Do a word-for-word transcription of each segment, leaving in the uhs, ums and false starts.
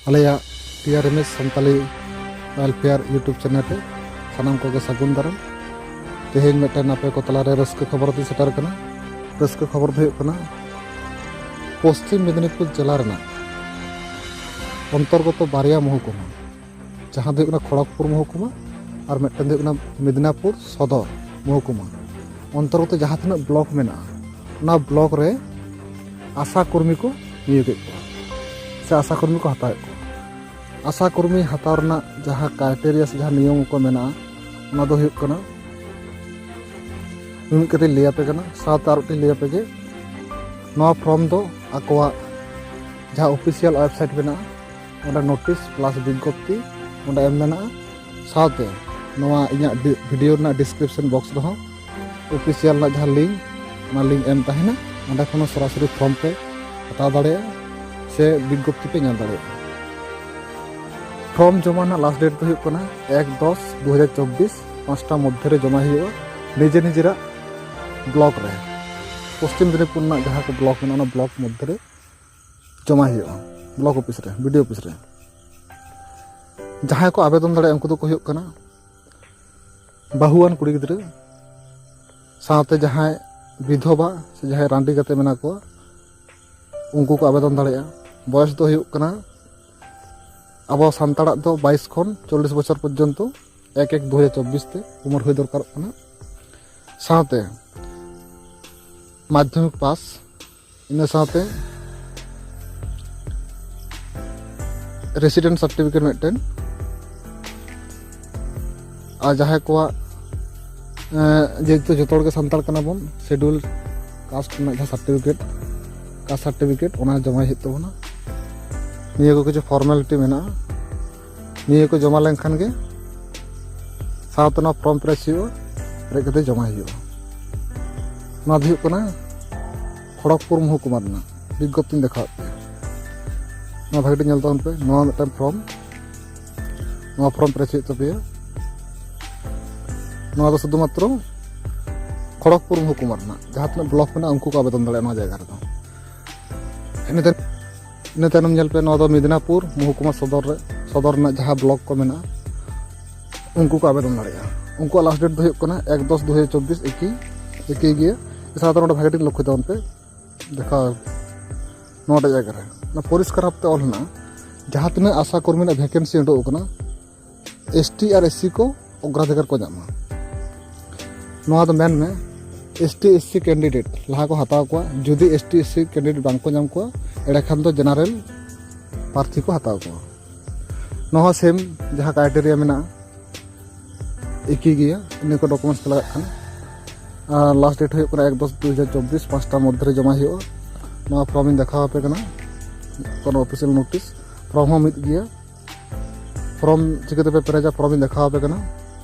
ᱟᱞᱮᱭᱟᱜ T R M S Santali welfare YouTube channel ᱨᱮ ᱥᱟᱱᱟᱢ ᱠᱚᱜᱮ ᱥᱟᱹᱜᱩᱱ ᱫᱟᱨᱟᱢ᱾ ᱛᱮᱦᱮᱧ ᱢᱤᱫᱴᱮᱱ ᱟᱯᱮ ᱠᱚ ᱛᱟᱞᱟᱨᱮ ᱨᱟᱹᱥᱠᱟᱹ ᱠᱷᱚᱵᱚᱨ ᱫᱚᱧ ᱥᱮᱴᱮᱨ ᱠᱟᱱᱟ᱾ ᱨᱟᱹᱥᱠᱟᱹ ᱠᱷᱚᱵᱚᱨ ᱫᱚ ᱦᱩᱭᱩᱜ ᱠᱟᱱᱟ, ᱯᱚᱥᱪᱤᱢ ᱢᱮᱫᱽᱱᱤᱯᱩᱨ ᱡᱮᱞᱟ ᱨᱮᱱᱟᱜ ᱚᱱᱛᱚᱨᱜᱚᱛᱚ ᱵᱟᱨᱭᱟ ᱢᱚᱦᱩᱠᱩᱢᱟ, ᱡᱟᱦᱟᱸ ᱫᱚ ᱦᱩᱭᱩᱜ ᱠᱟᱱᱟ ᱠᱷᱚᱲᱚᱜᱽᱯᱩᱨ ᱢᱚᱦᱩᱠᱩᱢᱟ ᱟᱨ ᱢᱤᱫᱴᱮᱱ ᱫᱚ ᱦᱩᱭᱩᱜ ᱠᱟᱱᱟ ᱢᱮᱫᱽᱱᱟᱯᱩᱨ ᱥᱚᱫᱚᱨ ᱢᱚᱦᱩᱠᱩᱢᱟ᱾ ᱚᱱᱛᱚᱨᱜᱚᱛᱚ ᱡᱟᱦᱟᱸ ᱛᱤᱱᱟᱹᱜ ᱵᱞᱚᱠ ᱢᱮᱱᱟᱜᱼᱟ, ᱚᱱᱟ ᱵᱞᱚᱠ ᱨᱮ ᱟᱥᱟ ᱠᱚᱨᱢᱤ ᱠᱚ ᱱᱤᱭᱳᱜᱮᱫ ᱠᱚᱣᱟ ᱥᱮ ᱟᱥᱟ ᱠᱚᱨᱢᱤ ᱠᱚ ᱦᱟᱛᱟᱣᱮᱫ ᱠᱚᱣᱟ᱾ ᱟᱥᱟ ᱠᱚᱨᱢᱤ ᱦᱟᱛᱟᱣ ᱨᱮᱱᱟᱜ ᱡᱟᱦᱟᱸ ᱠᱨᱟᱭᱴᱮᱨᱤᱭᱟ ᱥᱮ ᱡᱟᱦᱟᱸ ᱱᱤᱭᱚᱢ ᱠᱚ ᱢᱮᱱᱟᱜᱼᱟ, ᱚᱱᱟ ᱫᱚ ᱦᱩᱭᱩᱜ ᱠᱟᱱᱟ, ᱢᱤᱢᱤᱫ ᱠᱟᱛᱮᱧ ᱞᱟᱹᱭ ᱟᱯᱮ ᱠᱟᱱᱟ, ᱥᱟᱶᱛᱮ ᱟᱨ ᱢᱤᱫᱴᱮᱱ ᱞᱟᱹᱭ ᱟᱯᱮ ᱜᱮ᱾ ᱱᱚᱣᱟ ᱯᱷᱨᱚᱢ ᱫᱚ ᱟᱠᱚᱣᱟᱜ ᱡᱟᱦᱟᱸ ᱚᱯᱷᱤᱥᱤᱭᱟᱞ ᱣᱮᱵᱥᱟᱭᱤᱴ ᱢᱮᱱᱟᱜᱼᱟ, ᱚᱸᱰᱮ ᱱᱳᱴᱤᱥ ᱯᱞᱟᱥ ᱵᱤᱜᱽᱜᱚᱯᱛᱤ ᱚᱸᱰᱮ ᱮᱢ ᱢᱮᱱᱟᱜᱼᱟ᱾ ᱥᱟᱶᱛᱮ ᱱᱚᱣᱟ ᱤᱧᱟᱹᱜ ᱰᱤ-, ᱵᱷᱤᱰᱤᱭᱳ ᱨᱮᱱᱟᱜ ᱰᱤᱥᱠᱨᱤᱯᱥᱚᱱ ᱵᱚᱠᱥ ᱨᱮᱦᱚᱸ ᱚᱯᱷᱤᱥᱤᱭᱟᱞ ᱨᱮᱱᱟᱜ ᱡᱟᱦᱟᱸ ᱞᱤᱝᱠ, ᱚᱱᱟ ᱞᱤᱝᱠ ᱮᱢ ᱛᱟᱦᱮᱱᱟ᱾ ᱚᱸᱰᱮ ᱠᱷᱚᱱ ᱦᱚᱸ ᱥᱚᱨᱟᱥᱚᱨᱤ ᱯᱷᱨᱚᱢ ᱯᱮ ᱦᱟᱛᱟᱣ ᱫᱟᱲᱮᱭᱟᱜᱼᱟ ᱥᱮ ᱵᱤᱜᱽᱜᱚᱯᱛᱤ ᱯᱮ ᱧᱮᱞ ᱫᱟᱲᱮᱭᱟᱜᱼᱟ᱾ ᱯᱷᱨᱚᱢ ᱡᱚᱢᱟ ᱨᱮᱱᱟᱜ ᱞᱟᱥᱴ ᱰᱮᱴ ᱫᱚ ᱦᱩᱭᱩᱜ ᱠᱟᱱᱟ ᱮᱠ ᱫᱚᱥ ᱫᱩ ᱦᱟᱡᱟᱨ ᱪᱚᱵᱵᱤᱥ, ᱯᱟᱸᱪᱴᱟ ᱢᱚᱫᱽᱫᱷᱮ ᱨᱮ ᱡᱚᱢᱟᱭ ᱦᱩᱭᱩᱜᱼᱟ ᱱᱤᱡᱮ ᱱᱤᱡᱮᱨᱟᱜ ᱵᱞᱚᱠ ᱨᱮ, ᱯᱚᱥᱪᱤᱢ ᱢᱮᱫᱽᱱᱤᱯᱩᱨ ᱨᱮᱱᱟᱜ ᱡᱟᱦᱟᱸ ᱠᱚ ᱵᱞᱚᱠ ᱢᱮᱱᱟᱜᱼᱟ, ᱚᱱᱟ ᱵᱞᱚᱠ ᱢᱚᱫᱽᱫᱷᱮ ᱨᱮ ᱡᱚᱢᱟᱭ ᱦᱩᱭᱩᱜᱼᱟ, ᱵᱞᱚᱠ ᱚᱯᱷᱤᱥ ᱨᱮ, ᱵᱤ ᱰᱤ ᱳ ᱚᱯᱷᱤᱥ ᱨᱮ᱾ ᱡᱟᱦᱟᱸᱭ ᱠᱚ ᱟᱵᱮᱫᱚᱱ ᱫᱟᱲᱮᱭᱟᱜᱼᱟ, ᱩᱱᱠᱩ ᱫᱚᱠᱚ ᱦᱩᱭᱩᱜ ᱠᱟᱱᱟ ᱵᱟᱹᱦᱩᱣᱟᱱ ᱠᱩᱲᱤ ᱜᱤᱫᱽᱨᱟᱹ, ᱥᱟᱶᱛᱮ ᱡᱟᱦᱟᱸᱭ ᱵᱤᱫᱷᱚᱵᱟ ᱥᱮ ᱡᱟᱦᱟᱸᱭ ᱨᱟᱺᱰᱤ ᱠᱟᱛᱮ ᱢᱮᱱᱟᱜ ᱠᱚᱣᱟ, ᱩᱱᱠᱩ ᱠᱚ ᱟᱵᱮᱫᱚᱱ ᱫᱟᱲᱮᱭᱟᱜᱼᱟ᱾ ᱵᱚᱭᱚᱥ ᱫᱚ ᱦᱩᱭᱩᱜ ᱠᱟᱱᱟ ᱟᱵᱚ ᱥᱟᱱᱛᱟᱲᱟᱜ ᱫᱚ ᱵᱟᱭᱤᱥ ᱠᱷᱚᱱ ᱪᱚᱞᱞᱤᱥ ᱵᱚᱪᱷᱚᱨ ᱯᱚᱨᱡᱚᱱᱛᱚ, ᱮᱠ ᱮᱠ ᱫᱩ ᱦᱟᱡᱟᱨ ᱪᱚᱵᱵᱤᱥ ᱛᱮ ᱩᱢᱮᱨ ᱦᱩᱭ ᱫᱚᱨᱠᱟᱨᱚᱜ ᱠᱟᱱᱟ᱾ ᱥᱟᱶᱛᱮ ᱢᱟᱫᱽᱫᱷᱚᱢᱤᱠ ᱯᱟᱥ, ᱤᱱᱟᱹ ᱥᱟᱶᱛᱮ ᱨᱮᱥᱤᱰᱮᱱᱴ ᱥᱟᱨᱴᱤᱯᱷᱤᱠᱮᱴ ᱢᱤᱫᱴᱮᱱ, ᱟᱨ ᱡᱟᱦᱟᱸᱭ ᱠᱚᱣᱟᱜ, ᱮᱸ, ᱡᱮᱦᱮᱛᱩ ᱡᱚᱛᱚ ᱦᱚᱲ ᱜᱮ ᱥᱟᱱᱛᱟᱲ ᱠᱟᱱᱟ ᱵᱚᱱ, ᱥᱤᱰᱩᱞ ᱠᱟᱥᱴ ᱨᱮᱱᱟᱜ ᱡᱟᱦᱟᱸ ᱥᱟᱨᱴᱤᱯᱷᱤᱠᱮᱴ, ᱠᱟᱥᱴ ᱥᱟᱨᱴᱤᱯᱷᱤᱠᱮᱴ, ᱚᱱᱟ ᱡᱚᱢᱟᱭ ᱦᱩᱭᱩᱜ ᱛᱟᱵᱚᱱᱟ᱾ ᱱᱤᱭᱟᱹ ᱠᱚ ᱠᱤᱪᱷᱩ ᱯᱷᱚᱨᱢᱟᱞᱤᱴᱤ ᱢᱮᱱᱟᱜᱼᱟ᱾ ᱱᱤᱭᱟᱹ ᱠᱚ ᱡᱚᱢᱟ ᱞᱮᱱᱠᱷᱟᱱ ᱜᱮ ᱥᱟᱶᱛᱮ ᱱᱚᱣᱟ ᱯᱷᱨᱚᱢ ᱯᱮᱨᱮᱡ ᱦᱩᱭᱩᱜᱼᱟ, ᱯᱮᱨᱮᱡ ᱠᱟᱛᱮ ᱡᱚᱢᱟᱭ ᱦᱩᱭᱩᱜᱼᱟ᱾ ᱱᱚᱣᱟ ᱫᱚ ᱦᱩᱭᱩᱜ ᱠᱟᱱᱟ ᱠᱷᱚᱲᱚᱜᱽᱯᱩᱨ ᱢᱚᱦᱩᱠᱩᱢᱟ ᱨᱮᱱᱟᱜ ᱵᱤᱜᱽᱜᱚᱯᱛᱤᱧ ᱫᱮᱠᱷᱟᱣᱟᱫ ᱯᱮᱭᱟ᱾ ᱱᱚᱣᱟ ᱵᱷᱟᱜᱮ ᱴᱷᱤᱠ ᱧᱮᱞ ᱛᱟᱵᱚᱱ ᱯᱮ, ᱱᱚᱣᱟ ᱢᱤᱫᱴᱟᱝ ᱯᱷᱨᱚᱢ, ᱱᱚᱣᱟ ᱯᱷᱨᱚᱢ ᱯᱮᱨᱮᱡ ᱦᱩᱭᱩᱜ ᱛᱟᱯᱮᱭᱟ᱾ ᱱᱚᱣᱟ ᱫᱚ ᱥᱩᱫᱷᱩ ᱢᱟᱛᱨᱚ ᱠᱷᱚᱲᱚᱜᱽᱯᱩᱨ ᱢᱚᱦᱩᱠᱩᱢᱟ ᱨᱮᱱᱟᱜ ᱡᱟᱦᱟᱸ ᱛᱤᱱᱟᱹᱜ ᱵᱞᱚᱠ ᱢᱮᱱᱟᱜᱼᱟ, ᱩᱱᱠᱩ ᱠᱚ ᱟᱵᱮᱫᱚᱱ ᱫᱟᱲᱮᱭᱟᱜᱼᱟ ᱱᱚᱣᱟ ᱡᱟᱭᱜᱟ ᱨᱮᱫᱚ᱾ ᱤᱱᱟᱹ ᱛᱟᱭᱚᱢ ᱤᱱᱟᱹ ᱛᱟᱭᱱᱚᱢ ᱧᱮᱞ ᱯᱮ, ᱱᱚᱣᱟ ᱫᱚ ᱢᱮᱫᱤᱱᱟᱯᱩᱨ ᱢᱚᱦᱩᱠᱩᱢᱟ ᱥᱚᱫᱚᱨ ᱨᱮ, ᱥᱚᱫᱚᱨ ᱨᱮᱱᱟᱜ ᱡᱟᱦᱟᱸ ᱵᱞᱚᱠ ᱠᱚ ᱢᱮᱱᱟᱜᱼᱟ, ᱩᱱᱠᱩ ᱠᱚ ᱟᱵᱮᱫᱚᱱ ᱫᱟᱲᱮᱭᱟᱜᱼᱟ᱾ ᱩᱱᱠᱩᱣᱟᱜ ᱞᱟᱥᱴ ᱰᱮᱴ ᱫᱚ ᱦᱩᱭᱩᱜ ᱠᱟᱱᱟ ᱮᱠ ᱫᱚᱥ ᱫᱩ ᱦᱟᱡᱟᱨ ᱪᱚᱵᱵᱤᱥ, ᱮᱠᱤ ᱮᱠᱤ ᱜᱮᱭᱟ᱾ ᱥᱟᱶᱛᱮ ᱱᱚᱰᱮ ᱵᱷᱟᱜᱮ ᱴᱷᱤᱠ ᱞᱚᱠᱠᱷᱚ ᱛᱟᱵᱚᱱ ᱯᱮ, ᱫᱮᱠᱷᱟᱣ ᱱᱚᱣᱟᱴᱟᱜ ᱡᱟᱭᱜᱟ ᱨᱮ ᱚᱱᱟ ᱯᱚᱨᱤᱥᱠᱟᱨ ᱵᱷᱟᱵᱛᱮ ᱚᱞ ᱦᱮᱱᱟᱜᱼᱟ, ᱡᱟᱦᱟᱸ ᱛᱤᱱᱟᱹᱜ ᱟᱥᱟ ᱠᱚᱨᱢᱤ ᱨᱮᱱᱟᱜ ᱵᱷᱮᱠᱮᱱᱥᱤ ᱩᱰᱩᱠ ᱟᱠᱟᱱᱟ, ᱮᱥ ᱴᱤ ᱟᱨ ᱮᱥ ᱥᱤ ᱠᱚ ᱚᱜᱽᱨᱟᱫᱷᱤᱠᱟᱨ ᱠᱚ ᱧᱟᱢᱟ᱾ ᱱᱚᱣᱟ ᱫᱚ ᱢᱮᱱ ᱢᱮ, S T S C candidate ᱞᱟᱦᱟ ᱠᱚ ᱦᱟᱛᱟᱣ ᱠᱚᱣᱟ᱾ ᱡᱩᱫᱤ S T S C candidate ᱵᱟᱝ ᱠᱚ ᱧᱟᱢ ᱠᱚᱣᱟ, ᱮᱸᱰᱮᱠᱷᱟᱱ ᱫᱚ ᱡᱮᱱᱟᱨᱮᱞ ᱯᱨᱟᱨᱛᱷᱤ ᱠᱚ ᱦᱟᱛᱟᱣ ᱠᱚᱣᱟ᱾ ᱱᱚᱣᱟ ᱦᱚᱸ ᱥᱮᱢ ᱡᱟᱦᱟᱸ ᱠᱨᱟᱭᱴᱮᱨᱤᱭᱟ ᱢᱮᱱᱟᱜᱼᱟ, ᱮᱠᱤ ᱜᱮᱭᱟ᱾ ᱤᱱᱟᱹ ᱠᱚ ᱰᱚᱠᱩᱢᱮᱱᱴᱥ ᱠᱚ ᱞᱟᱜᱟᱜ ᱠᱟᱱᱟ᱾ ᱟᱨ ᱞᱟᱥᱴ ᱰᱮᱴ ᱦᱩᱭᱩᱜ ᱠᱟᱱᱟ ᱮᱠ ᱫᱚᱥ ᱫᱩ ᱦᱟᱡᱟᱨ ᱪᱚᱵᱵᱤᱥ, ᱯᱟᱸᱪᱴᱟ ᱢᱚᱫᱽᱫᱷᱮ ᱨᱮ ᱡᱚᱢᱟᱭ ᱦᱩᱭᱩᱜᱼᱟ᱾ ᱱᱚᱣᱟ ᱯᱷᱨᱚᱢ ᱤᱧ ᱫᱮᱠᱷᱟᱣ ᱟᱯᱮ ᱠᱟᱱᱟ, ᱠᱳᱱᱳ ᱚᱯᱷᱤᱥᱤᱭᱟᱞ ᱱᱳᱴᱤᱥ᱾ ᱯᱷᱨᱚᱢ ᱦᱚᱸ ᱢᱤᱫ ᱜᱮᱭᱟ᱾ ᱯᱷᱨᱚᱢ ᱪᱤᱠᱟᱹ ᱛᱮᱯᱮ ᱯᱮᱨᱮᱡᱟ, ᱯᱷᱨᱚᱢ ᱤᱧ ᱫᱮᱠᱷᱟᱣ ᱟᱯᱮ ᱠᱟᱱᱟ᱾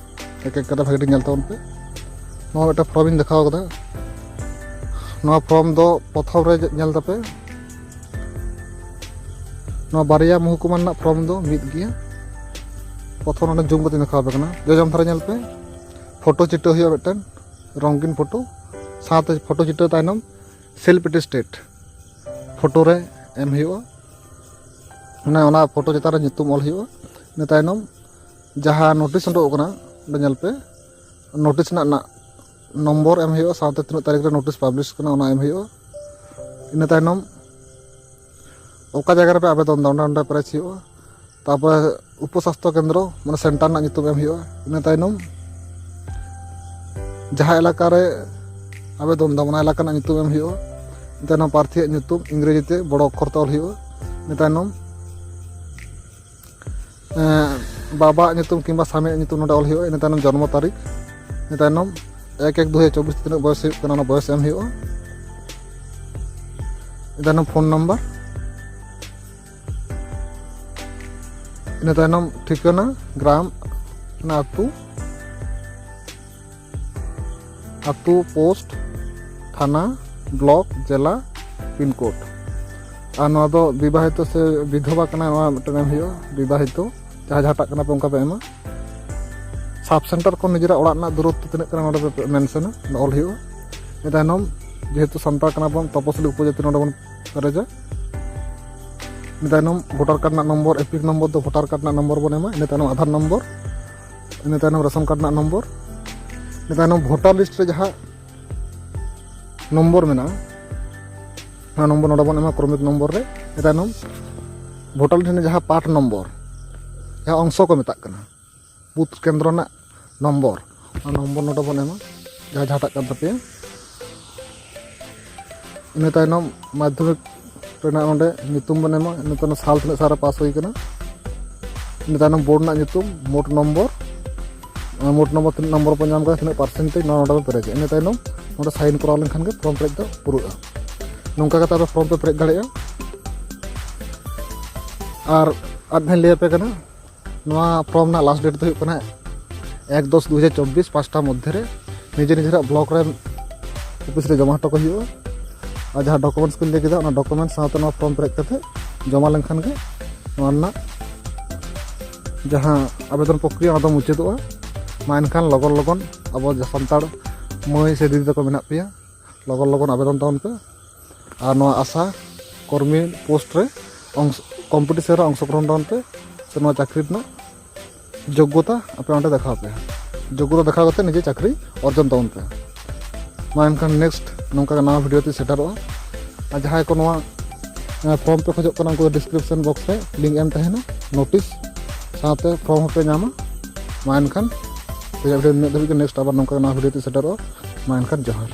ᱮᱠ ᱮᱠ ᱠᱟᱛᱮ ᱵᱷᱟᱜᱮ ᱴᱷᱤᱠ ᱧᱮᱞ ᱛᱟᱵᱚᱱ ᱯᱮ᱾ ᱱᱚᱣᱟ ᱢᱤᱫᱴᱟᱝ ᱯᱷᱨᱚᱢ ᱤᱧ ᱫᱮᱠᱷᱟᱣ ᱠᱟᱫᱟ᱾ ᱱᱚᱣᱟ ᱯᱷᱨᱚᱢ ᱫᱚ ᱯᱨᱚᱛᱷᱚᱢ ᱨᱮ ᱧᱮᱞ ᱛᱟᱯᱮ, ᱱᱚᱣᱟ ᱵᱟᱨᱭᱟ ᱢᱚᱦᱩᱠᱩᱢᱟ ᱨᱮᱱᱟᱜ ᱯᱷᱨᱚᱢ ᱫᱚ ᱢᱤᱫ ᱜᱮᱭᱟ᱾ ᱯᱨᱚᱛᱷᱚᱢ ᱱᱚᱰᱮ ᱡᱩᱢ ᱠᱟᱛᱮ ᱫᱮᱠᱷᱟᱣ ᱟᱯᱮ ᱠᱟᱱᱟ᱾ ᱡᱚᱡᱚᱢ ᱫᱷᱟᱨᱮ ᱧᱮᱞ ᱯᱮ, ᱯᱷᱳᱴᱳ ᱪᱤᱴᱟᱹ ᱦᱩᱭᱩᱜᱼᱟ ᱢᱤᱫᱴᱮᱱ, ᱨᱚᱝᱜᱤᱱ ᱯᱷᱳᱴᱳ, ᱥᱟᱶᱛᱮ ᱯᱷᱳᱴᱳ ᱪᱤᱴᱟᱹ ᱛᱟᱭᱱᱚᱢ ᱥᱮᱞᱯ ᱮᱴᱮᱥᱴᱮᱰ ᱯᱷᱳᱴᱳ ᱨᱮ ᱮᱢ ᱦᱩᱭᱩᱜᱼᱟ᱾ ᱢᱟᱱᱮ ᱚᱱᱟ ᱯᱷᱳᱴᱳ ᱪᱮᱛᱟᱱ ᱨᱮ ᱧᱩᱛᱩᱢ ᱚᱞ ᱦᱩᱭᱩᱜᱼᱟ᱾ ᱤᱱᱟᱹ ᱛᱟᱭᱱᱚᱢ ᱡᱟᱦᱟᱸ ᱱᱳᱴᱤᱥ ᱩᱰᱩᱠ ᱟᱠᱟᱱᱟ, ᱚᱸᱰᱮ ᱧᱮᱞ ᱯᱮ, ᱱᱳᱴᱤᱥ ᱨᱮᱱᱟᱜ, ᱨᱮᱱᱟᱜ ᱱᱚᱢᱵᱚᱨ ᱮᱢ ᱦᱩᱭᱩᱜᱼᱟ, ᱥᱟᱶᱛᱮ ᱛᱤᱱᱟᱹᱜ ᱛᱟᱹᱨᱤᱠᱷ ᱨᱮ ᱱᱳᱴᱤᱥ ᱯᱟᱵᱽᱞᱤᱥ ᱠᱟᱱᱟ, ᱚᱱᱟ ᱮᱢ ᱦᱩᱭᱩᱜᱼᱟ᱾ ᱤᱱᱟᱹ ᱛᱟᱭᱱᱚᱢ ᱚᱠᱟ ᱡᱟᱭᱜᱟ ᱨᱮᱯᱮ ᱟᱵᱮᱫᱚᱱ ᱮᱫᱟ, ᱚᱸᱰᱮ, ᱚᱸᱰᱮ ᱯᱮᱨᱮᱡ ᱦᱩᱭᱩᱜᱼᱟ᱾ ᱛᱟᱨᱯᱚᱨᱮ ᱩᱯᱚᱥᱟᱥᱛᱷᱚ ᱠᱮᱱᱫᱨᱚ, ᱢᱟᱱᱮ ᱥᱮᱱᱴᱟᱨ ᱨᱮᱱᱟᱜ ᱧᱩᱛᱩᱢ ᱮᱢ ᱦᱩᱭᱩᱜᱼᱟ᱾ ᱤᱱᱟᱹ ᱛᱟᱭᱱᱚᱢ ᱡᱟᱦᱟᱸ ᱮᱞᱟᱠᱟ ᱨᱮ ᱟᱵᱮᱫᱚᱱ ᱮᱫᱟᱢ, ᱚᱱᱟ ᱮᱞᱟᱠᱟ ᱨᱮᱱᱟᱜ ᱧᱩᱛᱩᱢ ᱮᱢ ᱦᱩᱭᱩᱜᱼᱟ᱾ ᱤᱱᱟᱹ ᱛᱟᱭᱱᱚᱢ ᱯᱨᱟᱨᱛᱷᱤᱭᱟᱜ ᱧᱩᱛᱩᱢ ᱤᱝᱨᱮᱡᱤ ᱛᱮ ᱵᱚᱲᱚ ᱚᱠᱠᱷᱚᱨ ᱛᱮ ᱚᱞ ᱦᱩᱭᱩᱜᱼᱟ᱾ ᱤᱱᱟᱹ ᱛᱟᱭᱱᱚᱢ ᱮᱸ, ᱵᱟᱵᱟᱣᱟᱜ ᱧᱩᱛᱩᱢ ᱠᱤᱝᱵᱟ ᱥᱟᱢᱤᱭᱟᱜ ᱧᱩᱛᱩᱢ ᱱᱚᱰᱮ ᱚᱞ ᱦᱩᱭᱩᱜᱼᱟ᱾ ᱤᱱᱟᱹ ᱛᱟᱭᱱᱚᱢ ᱡᱚᱱᱢᱚ ᱛᱟᱹᱨᱤᱠᱷ, ᱤᱱᱟᱹ ᱛᱟᱭᱱᱚᱢ ᱮᱠ ᱮᱠ ᱫᱩ ᱦᱟᱡᱟᱨ ᱪᱚᱵᱵᱤᱥ ᱛᱤᱱᱟᱹᱜ ᱵᱚᱭᱚᱥ ᱦᱩᱭᱩᱜ ᱠᱟᱱᱟ, ᱚᱱᱟ ᱵᱚᱭᱚᱥ ᱮᱢ ᱦᱩᱭᱩᱜᱼᱟ᱾ ᱤᱱᱟᱹ ᱛᱟᱭᱱᱚᱢ ᱯᱷᱳᱱ ᱱᱟᱢᱵᱟᱨ, ᱤᱱᱟᱹ ᱛᱟᱭᱱᱚᱢ ᱴᱷᱤᱠᱟᱹᱱᱟ, ᱜᱨᱟᱢ, ᱚᱱᱟ ᱟᱹᱛᱩ, ᱟᱹᱛᱩ, ᱯᱳᱥᱴ, ᱛᱷᱟᱱᱟ, ᱵᱞᱚᱠ, ᱡᱮᱞᱟ, ᱯᱤᱱ ᱠᱳᱰ᱾ ᱟᱨ ᱱᱚᱣᱟ ᱫᱚ ᱵᱤᱵᱟᱦᱤᱛᱚ ᱥᱮ ᱵᱤᱫᱷᱚᱵᱟ ᱠᱟᱱᱟ, ᱱᱚᱣᱟ ᱢᱤᱫᱴᱮᱱ ᱮᱢ ᱦᱩᱭᱩᱜᱼᱟ, ᱵᱤᱵᱟᱦᱤᱛᱚ, ᱡᱟᱦᱟᱸ ᱡᱟᱦᱟᱸᱴᱟᱜ ᱠᱟᱱᱟ ᱯᱮ ᱚᱱᱠᱟ ᱯᱮ ᱮᱢᱟ᱾ ᱥᱟᱵ ᱥᱮᱱᱴᱟᱨ ᱠᱷᱚᱱ ᱱᱤᱡᱮᱨᱟᱜ ᱚᱲᱟᱜ ᱨᱮᱱᱟᱜ ᱫᱩᱨᱚᱛᱛᱚ ᱛᱤᱱᱟᱹᱜ ᱠᱟᱱᱟ, ᱱᱚᱰᱮ ᱯᱮ ᱢᱮᱱᱥᱚᱱᱟ, ᱱᱚᱰᱮ ᱚᱞ ᱦᱩᱭᱩᱜᱼᱟ᱾ ᱤᱱᱟᱹ ᱛᱟᱭᱱᱚᱢ ᱡᱮᱦᱮᱛᱩ ᱥᱟᱱᱛᱟᱲ ᱠᱟᱱᱟ ᱵᱚᱱ, ᱛᱚᱯᱚᱥᱤᱞᱤ ᱩᱯᱚᱡᱟᱹᱛᱤ ᱱᱚᱰᱮ ᱵᱚᱱ ᱯᱮᱨᱮᱡᱟ᱾ ᱤᱱᱟᱹ ᱛᱟᱭᱱᱚᱢ ᱵᱷᱳᱴᱟᱨ ᱠᱟᱨᱰ ᱨᱮᱱᱟᱜ ᱱᱚᱢᱵᱚᱨ, ᱮᱯᱤᱠ ᱱᱚᱢᱵᱚᱨ ᱫᱚ ᱵᱷᱳᱴᱟᱨ ᱠᱟᱨᱰ ᱨᱮᱱᱟᱜ ᱱᱚᱢᱵᱚᱨ ᱵᱚᱱ ᱮᱢᱟ, ᱤᱱᱟᱹ ᱛᱟᱭᱱᱚᱢ ᱟᱫᱷᱟᱨ ᱱᱚᱢᱵᱚᱨ, ᱤᱱᱟᱹ ᱛᱟᱭᱱᱚᱢ ᱨᱮᱥᱚᱱ ᱠᱟᱨᱰ ᱨᱮᱱᱟᱜ ᱱᱚᱢᱵᱚᱨ, ᱤᱱᱟᱹ ᱛᱟᱭᱱᱚᱢ ᱵᱷᱳᱴᱟᱨ ᱞᱤᱥᱴ ᱨᱮ ᱡᱟᱦᱟᱸ ᱱᱚᱢᱵᱚᱨ ᱢᱮᱱᱟᱜᱼᱟ, ᱚᱱᱟ ᱱᱚᱢᱵᱚᱨ ᱱᱚᱰᱮ ᱵᱚᱱ ᱮᱢᱟ ᱠᱨᱚᱢᱤᱠ ᱱᱚᱢᱵᱚᱨ ᱨᱮ᱾ ᱤᱱᱟᱹ ᱛᱟᱭᱱᱚᱢ ᱵᱷᱳᱴᱟᱨ ᱞᱤᱥᱴ ᱨᱮ ᱡᱟᱦᱟᱸ ᱯᱟᱨᱴ ᱱᱚᱢᱵᱚᱨ, ᱡᱟᱦᱟᱸ ᱚᱝᱥᱚ ᱠᱚ ᱢᱮᱛᱟᱜ ᱠᱟᱱᱟ, ᱵᱩᱛᱷ ᱠᱮᱱᱫᱨᱚ ᱨᱮᱱᱟᱜ ᱱᱚᱢᱵᱚᱨ, ᱚᱱᱟ ᱱᱚᱢᱵᱚᱨ ᱱᱚᱰᱮ ᱵᱚᱱ ᱮᱢᱟ, ᱡᱟᱦᱟᱸ ᱡᱟᱦᱟᱸᱴᱟᱜ ᱠᱟᱱ ᱛᱟᱯᱮᱭᱟ᱾ ᱤᱱᱟᱹ ᱛᱟᱭᱱᱚᱢ ᱢᱟᱫᱽᱫᱷᱚᱢᱤᱠ ᱨᱮᱱᱟᱜ ᱱᱚᱰᱮ ᱧᱩᱛᱩᱢ ᱵᱚᱱ ᱮᱢᱟ, ᱤᱱᱟᱹ ᱛᱟᱭᱱᱚᱢ ᱥᱟᱞ ᱛᱤᱱᱟᱹᱜ ᱥᱟᱞ ᱨᱮ ᱯᱟᱥ ᱦᱩᱭ ᱠᱟᱱᱟ, ᱤᱱᱟᱹ ᱛᱟᱭᱱᱚᱢ ᱵᱳᱨᱰ ᱨᱮᱱᱟᱜ ᱧᱩᱛᱩᱢ, ᱢᱳᱴ ᱱᱚᱢᱵᱚᱨ, ᱟᱨ ᱢᱳᱴ ᱱᱚᱢᱵᱚᱨ ᱛᱤᱱᱟᱹᱜ ᱱᱚᱢᱵᱚᱨ ᱵᱚᱱ ᱧᱟᱢ ᱠᱟᱫᱟ, ᱛᱤᱱᱟᱹᱜ ᱯᱟᱨᱥᱮᱱᱴᱮᱡᱽ, ᱱᱚᱣᱟ ᱱᱚᱰᱮ ᱵᱚᱱ ᱯᱮᱨᱮᱡᱟ᱾ ᱤᱱᱟᱹ ᱛᱟᱭᱱᱚᱢ ᱱᱚᱰᱮ ᱥᱟᱭᱤᱱ ᱠᱚᱨᱟᱣ ᱞᱮᱱᱠᱷᱟᱱ ᱜᱮ ᱯᱷᱨᱚᱢ ᱯᱮᱨᱮᱡ ᱫᱚ ᱯᱩᱨᱟᱹᱜᱼᱟ᱾ ᱱᱚᱝᱠᱟ ᱠᱟᱛᱮ ᱟᱯᱮ ᱯᱷᱨᱚᱢ ᱯᱮ ᱯᱮᱨᱮᱡ ᱫᱟᱲᱮᱭᱟᱜᱼᱟ᱾ ᱟᱨ ᱟᱨ ᱢᱤᱫ ᱫᱷᱟᱣ ᱞᱟᱹᱭ ᱟᱯᱮ ᱠᱟᱱᱟ, ᱱᱚᱣᱟ ᱯᱷᱨᱚᱢ ᱨᱮᱱᱟᱜ ᱞᱟᱥᱴ ᱰᱮᱴ ᱫᱚ ᱦᱩᱭᱩᱜ ᱠᱟᱱᱟ ᱮᱠ ᱫᱚᱥ ᱫᱩ ᱦᱟᱡᱟᱨ ᱪᱚᱵᱵᱤᱥ, ᱯᱟᱸᱪᱴᱟ ᱢᱚᱫᱽᱫᱷᱮ ᱨᱮ ᱱᱤᱡᱮ ᱱᱤᱡᱮᱨᱟᱜ ᱵᱞᱚᱠ ᱨᱮ ᱚᱯᱷᱤᱥ ᱨᱮ ᱡᱚᱢᱟ ᱦᱚᱴᱚ ᱠᱟᱜ ᱦᱩᱭᱩᱜᱼᱟ᱾ ᱟᱨ ᱡᱟᱦᱟᱸ ᱰᱚᱠᱩᱢᱮᱱᱴᱥ ᱠᱚᱧ ᱞᱟᱹᱭ ᱠᱮᱫᱟ, ᱚᱱᱟ ᱰᱚᱠᱩᱢᱮᱱᱴᱥ ᱥᱟᱶᱛᱮ ᱱᱚᱣᱟ ᱯᱷᱨᱚᱢ ᱯᱮᱨᱮᱡ ᱠᱟᱛᱮ ᱡᱚᱢᱟ ᱞᱮᱱᱠᱷᱟᱱ ᱜᱮ ᱱᱚᱣᱟ ᱨᱮᱱᱟᱜ ᱡᱟᱦᱟᱸ ᱟᱵᱮᱫᱚᱱ ᱯᱨᱚᱠᱨᱤᱭᱟ, ᱚᱱᱟ ᱫᱚ ᱢᱩᱪᱟᱹᱫᱚᱜᱼᱟ᱾ ᱢᱟ ᱮᱱᱠᱷᱟᱱ ᱞᱚᱜᱚᱱ ᱞᱚᱜᱚᱱ ᱟᱵᱚ ᱡᱟ-, ᱥᱟᱱᱛᱟᱲ ᱢᱟᱹᱭ ᱥᱮ ᱫᱤᱫᱤ ᱛᱟᱠᱚ ᱢᱮᱱᱟᱜ ᱯᱮᱭᱟ, ᱞᱚᱜᱚᱱ ᱞᱚᱜᱚᱱ ᱟᱵᱮᱫᱚᱱ ᱛᱟᱵᱚᱱ ᱯᱮ᱾ ᱟᱨ ᱱᱚᱣᱟ ᱟᱥᱟ ᱠᱚᱨᱢᱤ ᱯᱳᱥᱴ ᱨᱮ ᱚᱝᱥ-, ᱠᱚᱢᱯᱤᱴᱤᱥᱚᱱ ᱨᱮ ᱚᱝᱥᱚᱜᱨᱚᱦᱚᱱ ᱛᱟᱵᱚᱱ ᱯᱮ, ᱥᱮ ᱱᱚᱣᱟ ᱪᱟᱹᱠᱨᱤ ᱨᱮᱱᱟᱜ ᱡᱳᱜᱽᱜᱚᱛᱟ ᱟᱯᱮ ᱚᱸᱰᱮ ᱫᱮᱠᱷᱟᱣ ᱯᱮ᱾ ᱡᱳᱜᱽᱜᱚᱛᱟ ᱫᱮᱠᱷᱟᱣ ᱠᱟᱛᱮ ᱱᱤᱡᱮ ᱪᱟᱹᱠᱨᱤ ᱚᱨᱡᱚᱱ ᱛᱟᱵᱚᱱ ᱯᱮ᱾ ᱢᱟ ᱮᱱᱠᱷᱟᱱ ᱱᱮᱠᱥᱴ ᱱᱚᱝᱠᱟ ᱜᱮ ᱱᱟᱣᱟ ᱵᱷᱤᱰᱤᱭᱳ ᱛᱮ ᱥᱮᱴᱮᱨᱚᱜᱼᱟ᱾ ᱟᱨ ᱡᱟᱦᱟᱸᱭ ᱠᱚ ᱱᱚᱣᱟ, ᱮ, ᱯᱷᱨᱚᱢ ᱯᱮ ᱠᱷᱚᱡᱚᱜ ᱠᱟᱱᱟ, ᱩᱱᱠᱩ ᱫᱚ ᱰᱤᱥᱠᱨᱤᱯᱥᱚᱱ ᱵᱚᱠᱥ ᱨᱮ ᱞᱤᱝᱠ ᱮᱢ ᱛᱟᱦᱮᱱᱟ, ᱱᱳᱴᱤᱥ ᱥᱟᱶᱛᱮ ᱯᱷᱨᱚᱢ ᱦᱚᱸᱯᱮ ᱧᱟᱢᱟ᱾ ᱢᱟ ᱮᱱᱠᱷᱟᱱ ᱛᱮᱦᱮᱧᱟᱜ ᱵᱷᱤᱰᱤᱭᱳ ᱱᱤᱱᱟᱹᱜ ᱫᱷᱟᱹᱵᱤᱡ ᱜᱮ, ᱱᱮᱠᱥᱴ ᱟᱵᱟᱨ ᱱᱚᱝᱠᱟ ᱜᱮ ᱱᱟᱣᱟ ᱵᱷᱤᱰᱤᱭᱳ ᱛᱮ ᱥᱮᱴᱮᱨᱚᱜᱼᱟ᱾ ᱢᱟ ᱮᱱᱠᱷᱟᱱ ᱡᱚᱦᱟᱨ᱾